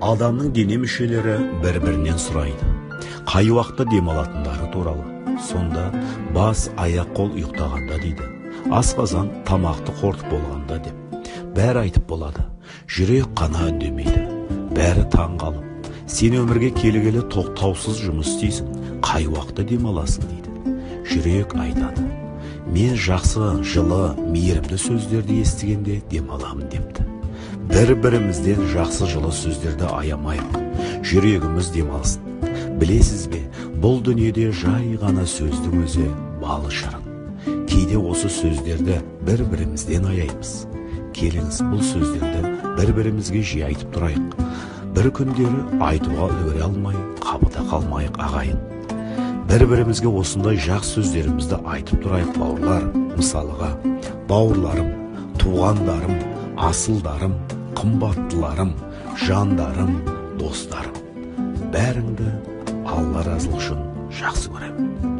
Адамның дене мүшелері бір-бірінен сұрайды. Қай уақытта демалатындары туралы. Сонда бас, аяқ, қол ұйықтағанда дейді. Асқазан тамақты қорытып болғанда деп. Бәрі айтып болады. Жүрек қана үндемейді. Бәрі таң қалып. Сен өмірге келгелі тоқтаусыз жұмыс істейсің. Қай уақытта демаласың дейді. Жүрек айтады. Мен жақсы, жылы, мейірімді сөздерді естігенде демаламын депті. Бір-бірімізден жақсы жылы сөздерді аямайық. Жүрегіміз демалсын. Білесіз бе, бұл дүниеде жай ғана сөздің өзі бал шырын. Кейде осы сөздерді бір-бірімізден аяймыз. Келіңіз, бұл сөздерді бір-бірімізге жиі айтып тұрайық. Бір күндері айтуға үлгере алмай, қапыда қалмайық ағайын. Бір-бірімізге осындай жақсы сөздерімізді айтып тұрайық бауырлар. Мысалыға, бауырларым, туғандарым, асылдарым, қымбаттыларым, жандарым, достарым. Бәріңді Алла разылығы үшін жақсы көремін.